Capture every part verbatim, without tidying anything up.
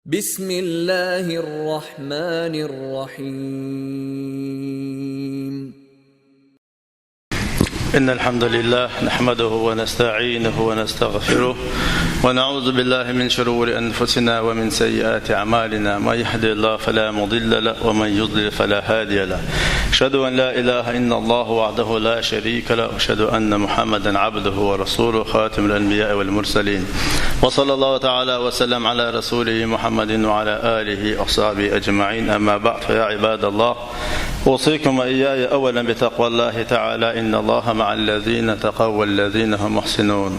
بسم الله الرحمن الرحيم. إن الحمد لله نحمده ونستعينه ونستغفره، ونعوذ بالله من شرور أنفسنا ومن سيئات أعمالنا. من يهد الله فلا مضل له، ومن يضلل فلا هادي له. أشهد أن لا إله إلا الله وحده لا شريك له، وأشهد أن محمدا عبده ورسوله، خاتم الأنبياء والمرسلين. وصلى الله تعالى وسلم على رسوله محمد وعلى آله وصحبه أجمعين. أما بعد، فيا عباد الله، أوصيكم وإياي أولا بتقوى الله تعالى. إن الله مع الذين اتقوا والذين هم محسنون.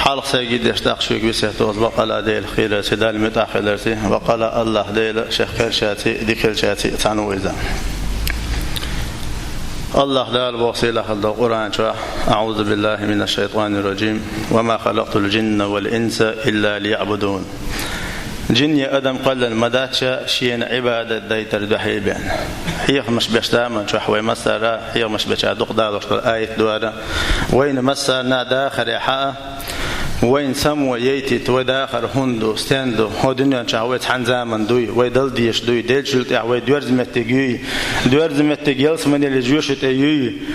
Хьалха сайгий деш, тӀаккха шуьга весет доза, бакъала Дела хийрарца, Далла муьтӀахь хиларца, бакъала АллахӀ Дела шех кхерчарца, дика хиларца цхьаьна ву иза. АллахӀ Дала боху сийлахь долчу Къуръан чохь: أعوذ بالله من الشيطان الرجيم. وما خلقت الجن والإنس إلا ليعبدون. Жин я адам кхоьллина ма дац ша шена Ӏибадат дайтар дуьхьа бен. Хьехамаш беш заман чохь вай массара, хьехамаш бечара дукха далош долу аят дара. Вайна массарна дахаре хьаа, вайна само яйтийта, вай дахар хӀунда ду, стенна ду, хӀо дуьнен чохь вай цхьана заман дуй, вай дала дезаш дуй, делчул тӀехь вай доьрза меттиг юй, доьрза меттиг ялсаманеле жоьшу тӀе юй,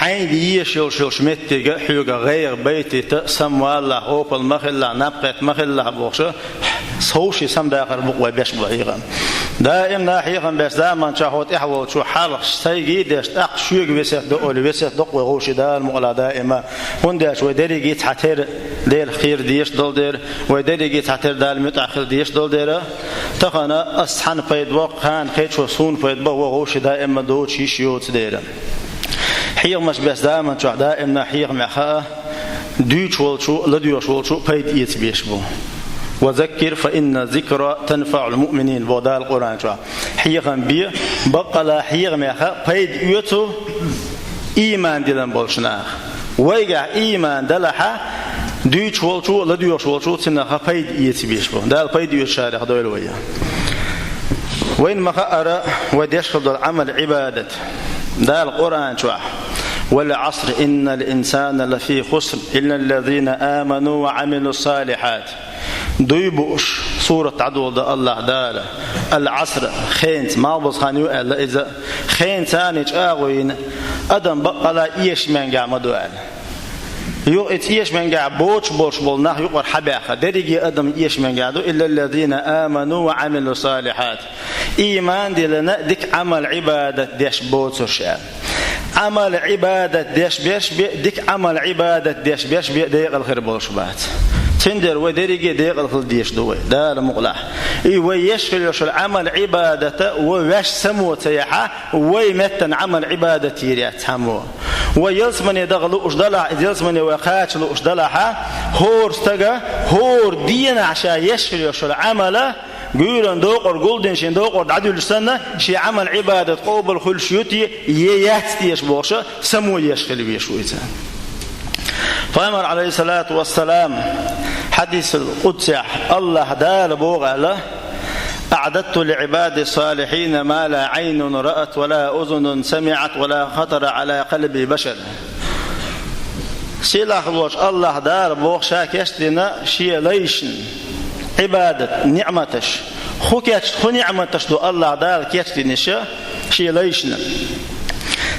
хьайна езаш йолуш йолуш меттига хьоьга гӀайгӀа байтийта, самваллахь, опал ма хилалахь, напхетта ма хилалахь бохуша, Совший самдахар бу-кх вай беш бу хьехам. Даимна хьехам беш заман чохь хӀо тӀехь волчу хьалха сайгий деш, тӀаккха шуьга весет до олий, весет до-кх вай гӀовши Дала мукъалахь даима. ХӀунда аьлча вай дерриге цхьа тера Дела хийра дезаш долу дера, вай дерриге цхьа тера Далла муьтӀахь хила дезаш долу дера. Тахана ас цхьанна пайда бо, кхана кхечо суна пайда бо, вай гӀовши даима доцуш йиш йоцу дера. Хьехамаш беш заман чохь даимна хьехамехь хаа, дуьйцуш волчу, ладоьгӀуш волчу пайда эца безаш бу. «وذكر فإن الذكرى تنفع المؤمنين», боху Дала Къуръан чохь. Хьехам бе, баккъала хьехамеха пайда оьцу ийман диллина болчу наха. Вайгахь ийман далахьа, дуьйцуш волчу, ладоьгӀуш волчу цуьнах пайда эца безаш бу. Дала пайда оьцучарех дойла вай. Вайна ма хаара, вай деш хила долу Ӏамал-Ӏибадат. Дала Къуръан чохь: «والعصر إن الإنسان لفي خسر إلا الذين آمنوا وعملوا الصالحات». Дуй бууш, сурат дӀадолу дан АллахӀ Дала: «Ал-Ӏаср», хенца, малхбузу хан ю аьлла иза, хенца царна чӀагӀо йина, адам баккъала эшаменгахь ма ду аьлла. Юха и эшаменгахь боцуш болуш болу нах юкъара хьабаьхна, дерриге адам эшаменгахь ду, «إلا الذين آمنوا وعملوا الصالحات». Ийман диллина, дика Ӏамал-Ӏибадат деш боцурш аьлла. Ӏамал-Ӏибадат деш берш бен, дика Ӏамал-Ӏибадат деш берш бен декъала хир болуш бац. Цундела вай дерриге декъала хила дезаш ду вай, Дала мукъалахь. И вай еш хила йолуш йолу Ӏамал-Ӏибадата вай ваьш само ца яхьа, вай меттана Ӏамал-Ӏибадат йийр яц цхьаммо. Вай ялсамане даха лууш далахь, иза ялсамане вай кхача лууш далахьа, хӀора стага, хӀора дийнахь ша еш хила йолуш йолу Ӏамала, гуьйран докъор гулдина шен докъор дӀадуьллуш санна, шен Ӏамал-Ӏибадат къобал хуьлуш ю те, е яц те аша бохуша, само еш хила везаш ву иза. Пайхамар, Ӏалайхиссалату вассалам, хьадисал къудсехь АллахӀ Дала боху аьлла: «أعددت لعبادي الصالحين ما لا عين رأت ولا أذن سمعت ولا خطر على قلب بشر». Сийлахь волчу АллахӀ Дала боху ша кечдина шен лайшна Ӏибадат, ниӀматаш. ХӀун кечд-, хӀун ниӀматаш ду АллахӀ Дала кечдина ша шен лайшна?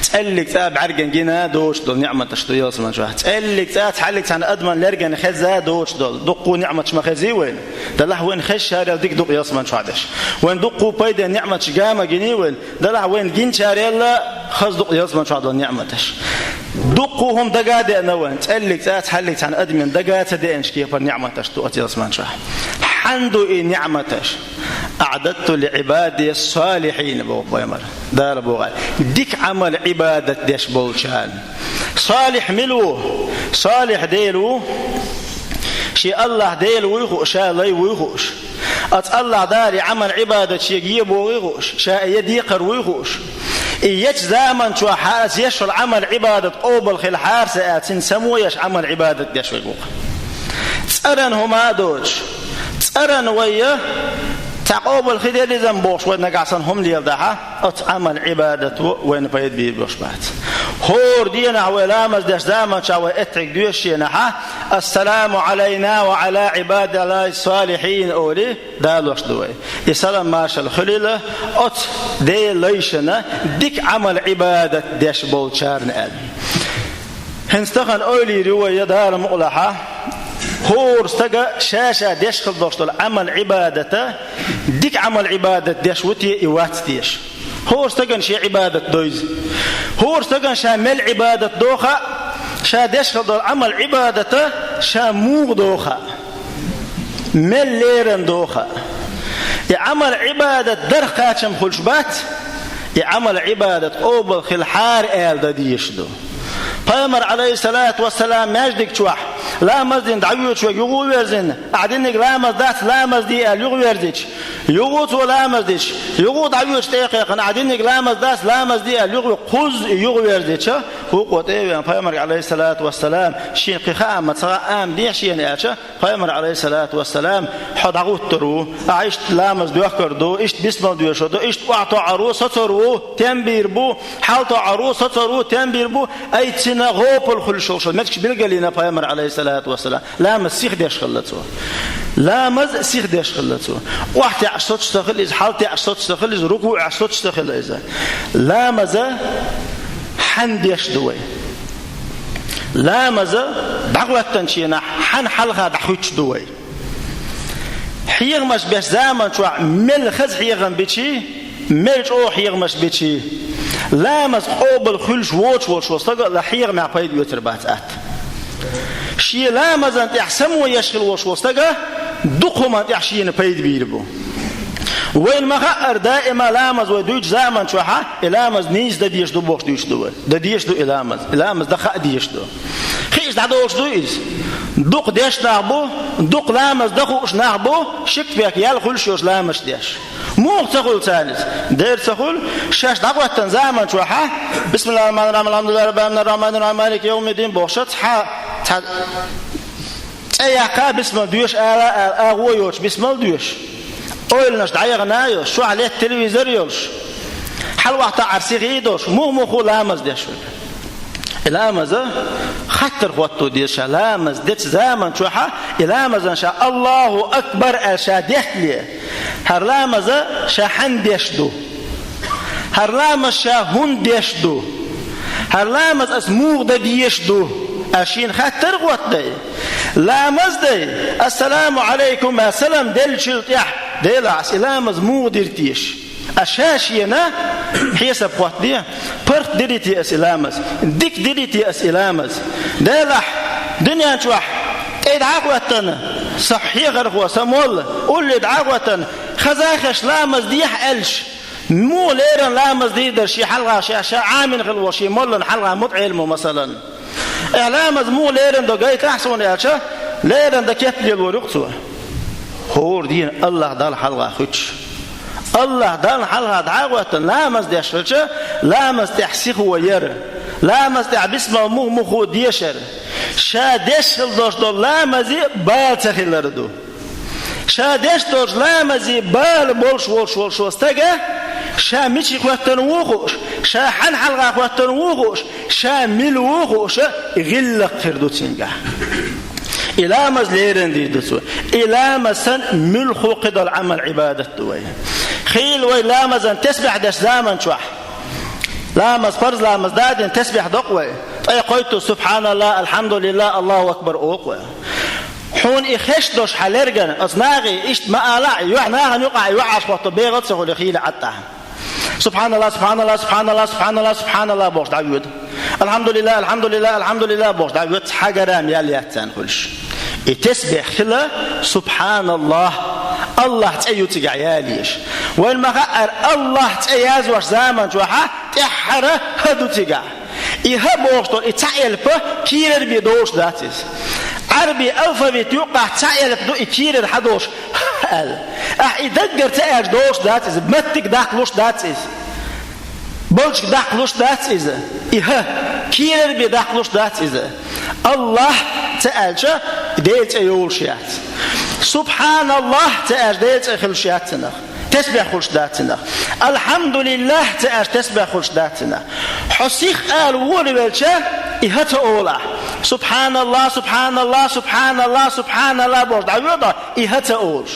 ЦӀеллиг цӀа бӀаьргана гина доцуш долу ниӀматаш ду ялсаман чохь. ЦӀеллиг цӀа цхьаллиг цхьана адаман лергана хеза доцуш долу. Дуккха ниӀматаш ма хезий вайна? Далахь вайна хезачарел дика ду-кх ялсаман чохь деш. Вайна дуккха пайден ниӀматаш га ма гиний вайна? Далахь вайна гинчарел хаза ду-кх ялсаман чохь долу ниӀматаш. Дуккха хӀума дага а деана вайна, цӀеллиг цӀа цхьаллиг цхьана адамийн дага а ца деанчу кепара ниӀматаш ду оцу ялсаман чохь. Хьанна ду и ниӀматаш? «أعددت لعبادي الصالحين», боху пайхамар. Дала боху аьлла. Дика Ӏамал-Ӏибадат деш болчарна. Салихь мила ву? Салихь Дела ву. Шен АллахӀ Дела вуй хууш, ша лай вуй хууш. Оцу АллахӀ Дала и Ӏамал-Ӏибадат шега е бохуй хууш, ша е декхар вуй хууш. И ечу заман чохь хьарца еш йолу Ӏамал-Ӏибадат къобал хила хьарца аьлла, цуьнан само еш Ӏамал-Ӏибадат деш верг ву-кх. ЦӀаран хӀума а доцуш, цӀаран вай я, цхьа къобал хи деллизам бохуш вай нагахь санна хӀума леладахьа, оцу Ӏамал-Ӏибадато вайна пайда бийр бош бац. ХӀора денахь вай ламаз деш заманчохь вай эттиг доьшучу хенахь, «Ассаламу Ӏалайна ва Ӏала Ӏибадиллахи салихьин», олий, далош ду вай. И салам-маршалла хуьлийла оцу Делан лайшна дика Ӏамал-Ӏибадат деш болчарна аьлла. ХӀинца тахана ойла йийр ю вай, я Дала мукъалахь, хӀора стага ша-ша деш хила долуш долу Ӏамал-Ӏибадата дика Ӏамал-Ӏибадат деш ву те, и вац теша. ХӀора стагана шен Ӏибадат дойза. ХӀора стагана ша мел Ӏибадат доху а, ша деш хила долу Ӏамал-Ӏибадата ша муха доху а, мел лерина доху а. И Ӏамал-Ӏибадат дарх кхачам хуьлуш бац, и Ӏамал-Ӏибадат къобал хилахьара аьлла дан дезаш ду. Пайхамар, Ӏалайхиссалату вассалам, маьждиг чохь ламаз дина дӀавоьдуш верг юха а верзина, ахь диниг ламаз дац, ламаз де аьлла юха верзича, юха а цо ламаз дича, юха а дӀавоьдуш тӀе а кхайкхина, ахь диниг ламаз дац, ламаз де аьлла юха, кхузза и юха верзича, хӀокхо тӀе а веана, пайхамарга, Ӏалайхиссалату вассалам, шена кхин хаа ма ца хаьа, ама дехьа шена аьлча, пайхамар, Ӏалайхиссалату вассалам, хьо дӀагӀуттур ву, ахь иштта ламаз доьхкур ду, иштта бисмал доьшур ду, иштта охьатоӀур ву, соцур ву, тем бийр бу, хьалатоӀур ву, соцур ву, тем бийр бу, айцина гӀопал хуьлуш йолуш, меттигаш билгалйина пайхамар, Ӏалайхиссалату вассалам. Ламаз сиха деш хилла цо. Ламаз сиха деш хилла цо. ОхьатаьӀаш соцуш ца хилла иза, хьалатаьӀаш соцуш ца хилла иза, рукуӀехь соцуш ца хилла иза. Ламаз хьанна деш ду вай? Ламаз дӀахӀоьттинчу хенахь хьанна хьалха дӀахӀуьттуш ду вай? Хьехамаш беш заман чохь мел хаза хьехам бичий, мел чӀогӀа хьехамаш бичий, ламаз къобал хуьлуш воцуш волчу стага а хьехамехь пайда оьцур бац атта. Шен ламазан тӀехь само еш хила волуш волу стага дукха хӀуманна тӀехь шена пайда бийр бу. Вайна ма-хаъара, даима ламаз вай дуьйцу заман чохь а, и ламаз нийса дан дезаш ду бохуш дуьйцуш ду вай. Дан дезаш ду и ламаз. И ламаз дан хаа дезаш ду. Хиъча дӀадолуш ду иза. Дукха деш нах бу, дукха ламаз дан хууш нах бу, шик-пек ял хуьлуш йолуш ламазаш деш. Муха ца хуьлу царна иза? Дера ца хуьлу, шаьш дӀахӀоьттина заман чохь а, «Бисмиллахир-рахманир-рахим, алхьамдулиллахир-раббил-Ӏаламин, ар-рахманир-рахим, маликир-явмид-дин» бохуш, цхьа, цхьа цӀе яьккха, бисмал доьшу ала а ала, агӀо йоцуш бисмал доьшу. Ойланаш дӀаяхана а йолуш, чохь летта телевизор а йолуш, хьала охьатаӀар сихий а долуш, муха-муха ламаз деш верг. И ламаз хаттар хӀотто деза ша, ламаз дечу заман чохь а, и ламазан ша «Аллаху акбар» аьлла ша дехкале, хӀара ламаз ша хьанна деш ду? ХӀара ламаз ша хӀунда деш ду? ХӀара ламаз ас муха дан дезаш ду? Ас шена хаттар а хӀотта дай, ламаз дай, «Ассаламу Ӏалайкум» аьлла салам деллачул тӀаьхьа, Делахь, ас и ламаз муха дира теша? Ас ша шена хьесап хӀоттаде, паргӀат дирий те ас и ламаз? Дика дирий те ас и ламаз? Делахь, дуьнен чохь тӀе дӀа а хӀоьттина, сан хьехархо, сан молла, улле дӀа а хӀоьттина, хазахеташ ламаз дехьа аьлча, муха леррина ламаз дийр дара шен хьалха, ша, ша Ӏамийна хилла волу шен моллан хьалха мутаӀеллимо, масалан? Э, ламаз муха леррина до гайтахь суна аьлча, леррина дан кеп лелор ю-кх цо. ХӀора дийнахь АллахӀ Далла хьалха хуьттуш. АллахӀ Далла хьалха дӀа а хӀоьттина ламаз деш хилча, ламаз тӀехь сихо яра. Ламаз тӀехь бисмал муха-муха дешара. Ша деш хила долуш долу ламазе бала ца хилар ду. Ша деш долчу ламазе бала болуш волуш волчу стага, ша мича хӀоьттина ву хууш, ша хьанна хьалха хӀоьттина ву хууш, ша мила ву хууш, гӀиллакх хир ду цуьнгахь. И ламаз леррина дийр ду цо. И ламаз санна муьлхха кхидолу Ӏамал-Ӏибадат ду вай. Хийла вай ламазан тесбихь деш заман чохь. Ламаз, парз ламаз дадина тесбихь докъу вай. ТӀе кхойтту «СубхьаналлахӀ, АлхьамдулиллахӀ, АллахӀу акбар» окъу вай. Хьуна и хеш долуш хьан лергана, оцу нахе иштта ма алахь, юьхь нахана юкъахь юьхьӀаьржа хӀотто бегӀал а ца хуьлу хийла Ӏад ахьа. «СубхьаналлахӀ, субхьаналлахӀ, субхьаналлахӀ, субхьаналлахӀ, субхьаналлахӀ» бохуш дӀавоьду. «АлхьамдулиллахӀ, алхьамдулиллахӀ, алхьамдулиллахӀ» бохуш дӀавоьду, цхьа грамм ял яц царна хуьлуш. И тесбихь хила «СубхьаналлахӀ», АллахӀ цӀе ю цигахь ялеш. Вайна ма-хаъара, АллахӀ цӀе яздеш заман чохь а тӀаьххьара «хӀа» ду цигахь. И «хӀа» бохуш долу и цхьа элп кийрара бен долуш дац иза. Ӏарбийн алфавит юккъахь цхьа элп ду и кийрара хьадолуш «хӀа» аьлла. Ахьа и даггара ца аьлча долуш дац иза, меттиг даккхалуш дац иза. Балчиг даккхалуш дац иза. И «хӀа» кийрара бен даккхалуш дац иза. АллахӀ ца аьлча, Делан цӀе йолуш яц. СубхьаналлахӀ ца аьлча, Делан цӀе хилуш яц цунах. Тасбихь хуьлуш дац цунах. «Алхьамдулиллахь» ца аьлча, тасбихь хуьлуш дац цунах. Хьо сиха ала волавелча, и хӀа ца олу ахь. «Субханаллахь, субханаллахь, субханаллахь, субханаллахь» бохуш дӀавоьду, и хӀа ца олуш.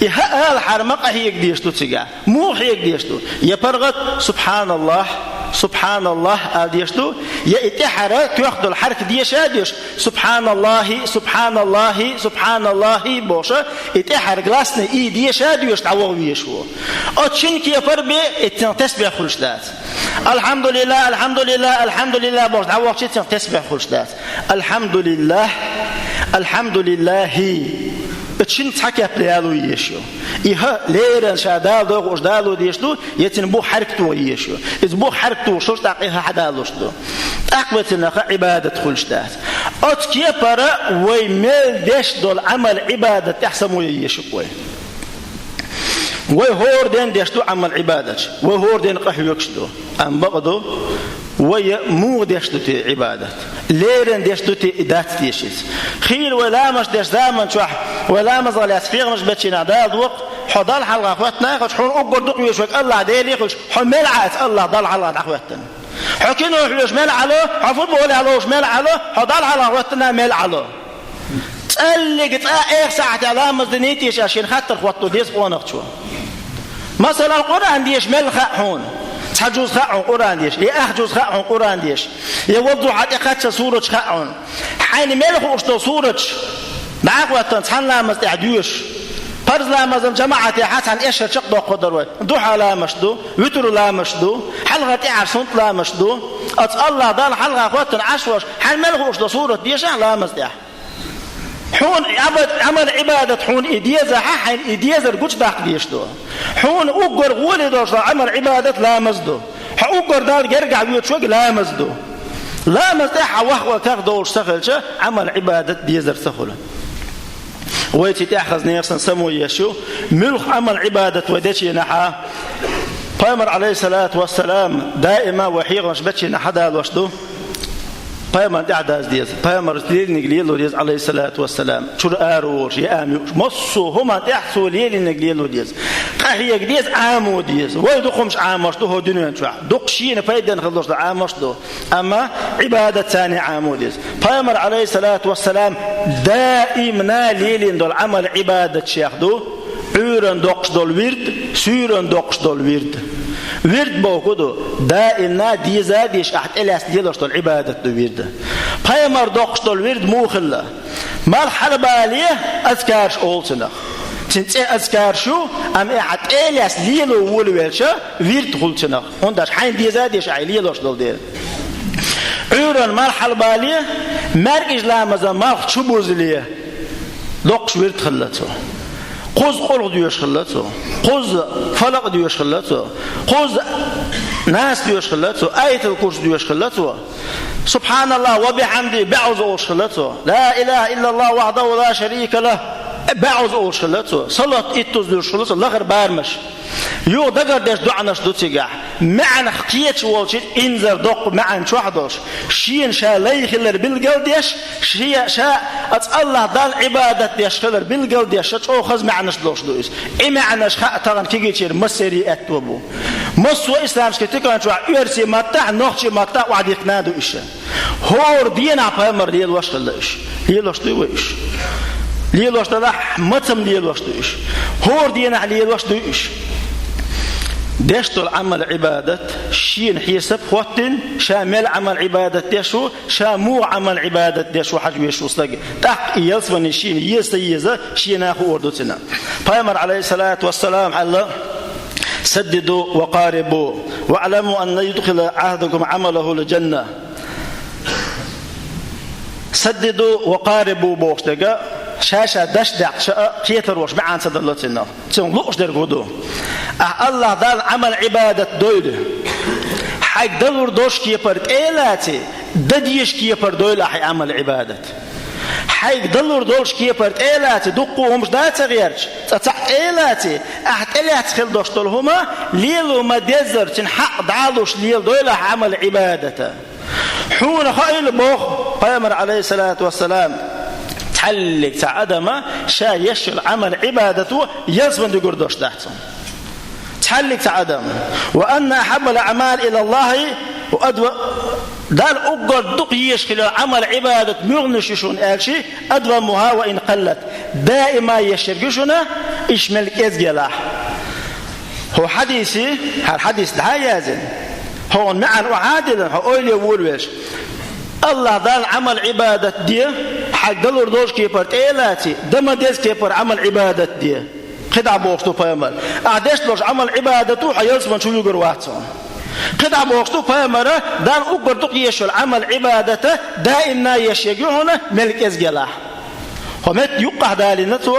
И хӀа алахьара ма къахьега дезаш ду цигахь. Муха хьега дезаш ду? Я паргӀат «Субханаллахь, субханаллахь» ала дезаш ду, я и тӀаьхьара тоьхна долу хьарак деша а дезаш, «Субханаллахи, субханаллахи, субханаллахи» бохуш, и тӀаьхьара гласный и деша а доьшуш дӀаваха везаш ву. Оцу шина кепара бен и цунах тасбихь хуьлуш дац. «Алхьамдулиллахь, алхьамдулиллахь, алхьамдулиллахь» бохуш дӀавахча, цунах тасбихь хуьлуш дац. «Алхьамдулиллахь, алхьамдулиллахи». Оцу шинна цхьа кеп далуш езаш ю. И хӀа леррина ша дала догӀуш далуш дезаш ду, я цуьнан бух хьарак тоха езаш ю. Иза бух хьарак тухуш тӀаккха и хӀа хьадалуш ду. ТӀаккха вай цунах Ӏибадат хуьлуш дац. Оцу кепара вай мел деш долу Ӏамал-Ӏибадат тӀехь самое езаш ю вай. Вай хӀора ден деш ду Ӏамал-Ӏибадаташ, вай хӀора ден къахьоьгуш ду. Амма бакъ ду, вай муха деш ду те Ӏибадат? Леррина деш ду те и, дац дезаш иза? Хийла вай ламаз деш заман чохь, вай ламазах лаьцна хьехамаш бечийнахь Дала доху, хьо Далла хьалха хӀоьттина а хуьлуш, хьуна уггар дукха везаш верг АллахӀ Деле а хуьлуш, хьо мел Ӏа аса АллахӀ Далла хьалха дӀахӀоьттина? Хьо кино хьоьжуш мел Ӏало, хьо футбол ловзуш мел Ӏало, хьо Далла хьалха хӀоьттина мел Ӏало. ЦӀаллиг цкъа а эха сахьтехь ламаз диний те ша, шена хаттар хӀотто деза къонахчо. Масала, Къуръан деша мел хаьа хьуна? Цхьа жуз хаьа хьуна Къуръан деша, я ах жуз хаьа хьуна Къуръан деша, я валла дуьхьа тӀекхаччалц сураташ хаьа хьуна? Хьайна мел хууш долу сураташ дӀа а хӀоьттина цхьана ламаза тӀехь доьшуш. Парз ламазан жамаӀатехь цхьана эшшара чекхдоккхур дара вай. Дуьхьа ламазаш ду, вуьтур ламазаш ду, хьалхара тӀаьхьара суннат ламазаш ду. Оцу АллахӀ Далла хьалха хӀоьттина Ӏаш волуш, хьайна мел хууш долу сурат дешахь ламаза тӀехь. Хьуна Ӏабад-, Ӏамал-Ӏибадат хьуна и дезахь, хьайна и дезар гучудаккха дезаш ду. Хьуна уггар гӀоле долуш долу Ӏамал-Ӏибадат ламаз ду. Хьо уггар Далла гергахь воьдуш верг ламаз ду. Ламаз тӀехь хьан вахвала карх долуш ца хилча, Ӏамал-Ӏибадат дезар ца хуьлу. Вай цу тӀехь хаза нехан самое езаш ю, муьлхха Ӏамал-Ӏибадат вай дечийнахьа, Пайхамар, Ӏалайхиссалату вассалам, даима вай хьехамаш бечийнахь хьадалош ду. Пайхамарна тӀаьхьа даза деза. Пайхамарца лелийнарг лело деза, Ӏалайхиссалату вассалам. Чуьра ара волуш, яа муьлш, массо а хӀуманна тӀехь цо лелийнарг лело деза. Къахьега деза, Ӏамо деза. Вай дукха хӀумаш Ӏамош ду хӀокху дуьнен чохь. Дукха шена пайденна хилла долуш долу Ӏамош ду. Амма Ӏибадат царна Ӏамо деза. Пайхамар, Ӏалайхиссалату вассалам, даимна лелийна долу Ӏамал-Ӏибадатех ду Ӏуьйранна доккхуш долу вирд, суьйранна доккхуш долу вирд. Вирд бохург ду, даимна деза а дезаш ахь тӀелаьцна лелош долу Ӏибадат ду вирд. Пайхамар доккхуш долу вирд муха хилла? Малх хьалабале, азкараш олу цунах. Цуьнан цӀе азкараш ю, амма и ахь тӀелаьцна лело волавелча, вирд хуьлу цунах. ХӀунда аьлча хьайна деза а дезаш ахь и лелош долу дела. Ӏуьйранна малх хьалабале, маьркӀажа ламазан малх чу бузале, доккхуш вирд хилла цо. Кхузза къулхӀ доьшуш хилла цо. Кхузза фалакъ доьшуш хилла цо. Кхузза Нас доьшуш хилла цо. Аятал-Курси доьшуш хилла цо. «СубхьаналлахӀ ва бихьамдихӀ» бӀозза олуш хилла цо. «Ла илахӀа иллаллахӀ вахьдахӀу ла шарика лахӀ» бӀозза олуш хилла цо. Салот иттаза луьйш хилла цо, лахара барамаш. Юха дагардеш доӀанаш ду цигахь. МаьӀнах кхеташ волчу инзар доккха маьӀна чохь долуш, шена ша лай хилар билгал деш, шен ша оцу АллахӀ Далла Ӏибадат деш хилар билгал деш, ша чӀогӀа хаза маьӀнаш долуш ду иза. И маьӀнаш хаьа тахана кегийчеран массеран аьтто бу. Массо а исламский тикан чохь оьрсийн маттахь, нохчийн маттахь охьадихкина а ду иза. ХӀора дийнахь пайхамар лелош хилла уьш. Лелош дуй вай уьш? Лелош делахь, мацам лелош ду уьш? ХӀора дийнахь лелош дуй уьш? Деш долу Ӏамал-Ӏибадат шена хьесап а хӀоттина, ша мел Ӏамал-Ӏибадат деш ву, ша муха Ӏамал-Ӏибадат деш ву хьажа везаш ву стаг. ТӀаккха и ялсамани шена еза ца еза, шена хуур ду цуьнан. Пайхамар, Ӏалайхиссалату вассалам, аьлла: «Саддиду ва къарибу, ва'ламу ан ла юдхила ахьадакум Ӏамалуху ль-жанна». «Саддиду ва къарибу» бохуш дерг, ша-ша даш даккха ша а кхетар волуш маьӀна ца далла цунах. Цунах лууш дерг хӀун ду? Ахь АллахӀ Далла Ӏамал-Ӏибадат дойла. Хьайга далур долуш кепара тӀе а лаций, дан дезаш кепара дойла ахь и Ӏамал-Ӏибадат. Хьайга далур долуш кепара тӀе а лаций, дуккха а хӀумаш дан а ца гӀерташ, цкъа цхьаъ тӀе а лаций, ахь тӀелаьцна хила долуш долу хӀума лело ма-деззара, цуьнан хьакъ дӀалуш леладойла ахь Ӏамал-Ӏибадата. Хьуна хаийла, боху пайхамар, Ӏалайхиссалату вассалам, цхьаллиг цхьа адама ша еш йолу Ӏамал-Ӏибадато ялсамани дуьгур долуш дац цунна. хьаллиг цхьа адам. «وأن أحب الأعمال إلى الله وأدو-», Далла уггар дукха езаш хилла Ӏамал-Ӏибадат муьлханаш ю шуна аьлча, «أدومها وإن قلت», даима еш ерг ю шуна, иштта мел кӀезиг елахь. ХӀокху хьадисе, хӀара хьадис дӀа а яздина, хӀокхуьнан маьӀна охьа а диллина, хьо ойла е вуьйлавелча, АллахӀ Далла Ӏамал-Ӏибадат де, хьайга далур долчу кепара тӀе а лаций, дан ма-дезза кепара Ӏамал-Ӏибадат де. КхидӀа бохуш ду пайхамар. Ахь деш долчу Ӏамал-Ӏибадато хьо ялсамани чу вуьгур вац хьуна. КхидӀа бохуш ду пайхамара, Далла уггар дукха езаш йолу Ӏамал-Ӏибадат даимна еш ерг ю хьуна, мел кӀезиг елахь. ХӀокху метта юккъахь далийна цо,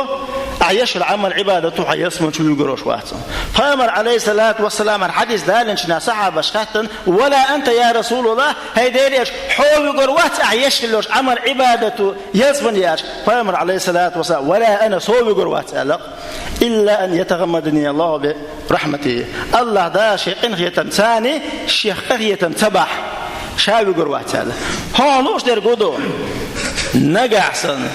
ахь еш йолу Ӏамал-Ӏибадато хьо ялсамани чу вуьгур вац хьуна. Пайхамар, Ӏалайхиссалату вассалам, хӀара хьадис далийначу хенахь сахьабаша хаьттина: «ولا أنت يا رسول الله», хӀай Делан элча, хьо вуьгур вац ахь еш хилла йолчу Ӏамал-Ӏибадато ялсамани аьлча, пайхамар, Ӏалайхиссалату вассалам: «ولا أنا», со а вуьгур вац аьлла. «إلا أن يتغمدني الله برحمته». АллахӀ Дала шен къинхетамца, шех къахетам ца бахь, ша вуьгур вац аьлла. Хьо лууш дерг хӀун ду? Нагахь санна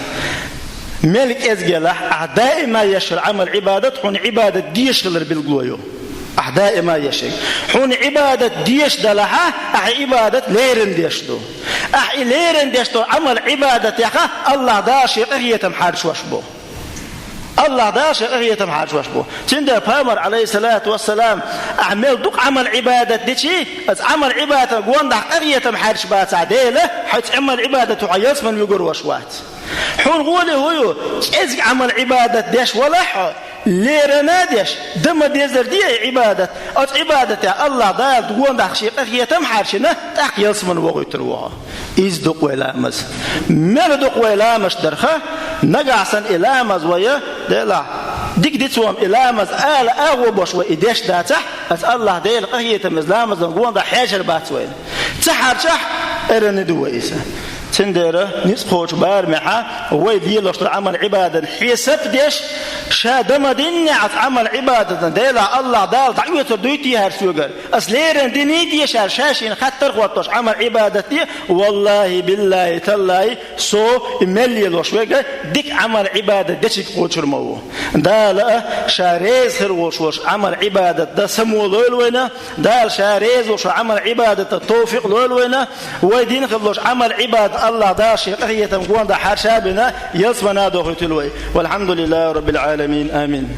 мел кӀезиг елахь, ахь даима еш йолу Ӏамал-Ӏибадат хьуна Ӏибадат дезаш хилар билгало ю. Ахь даима еш ерг. Хьуна Ӏибадат дезаш делахь, ахь и Ӏибадат леррина деш ду. Ахь и леррина деш долу Ӏамал-Ӏибадатехь АллахӀ Дала шен къахетам хьарчош бу. АллахӀ Дала шен къахетам хьарчош бу. Цундела пайхамар, Ӏалайхиссалату вассалам, ахь мел дукха Ӏамал-Ӏибадат дичи, оцу Ӏамал-Ӏибадатан гонаха къахетам хьарчабацахь Дела, хьо оцу Ӏамал-Ӏибадато хьо ялсамани вуьгур вац. Хьуна гӀоле хӀун ю, кӀезиг Ӏамал-Ӏибадат деш валахь хьо, леррина деш, дан ма-деззара де и Ӏибадат. Оцу Ӏибадатехь АллахӀ Дала гонаха шен къахетам хьарчина, тӀаккха ялсамани вохуьйтур ву хьо. Иза ду-кх вай ламаз. Мел ду-кх вай ламазаш дарх, нагахь санна и ламаз вай, делахь, дика дицван и ламаз ала агӀо беш вай и деш дацахь, оцу АллахӀ Делан къахетам иза ламазан гонаха хьерчар бац вайна. Ца хьарчахь, эрна ду вай иза. Цундела ницкъ кхочу барамехь вай лелош долу Ӏамал-Ӏибадатан хьесап деш, ша дан ма-диннехь оцу Ӏамал-Ӏибадатна, делахь, АллахӀ Дала дӀаоьцур дуй те хӀара соьгара? Ас леррина диний те ша, ша шена хаттар а хӀоттош Ӏамал-Ӏибадат де, валлахӀи, биллахӀи, таллахӀи, со и мел лелош верг дика Ӏамал-Ӏибадат дечиг кхочур ма ву. Дала а ша реза хир волуш волчу Ӏамал-Ӏибадат дан само лойла вайна, Дала ша реза волуш Ӏамал-Ӏибадатан товфикъ лойла вайна, вай дина хир долуш Ӏамал-Ӏибадат АллахӀ Дала шен къахетам гонаха хьарча а бина, ялсамани а дохуьйтийла вай. ВалхьамдулиллахӀи Раббил Ӏаламин. Амин.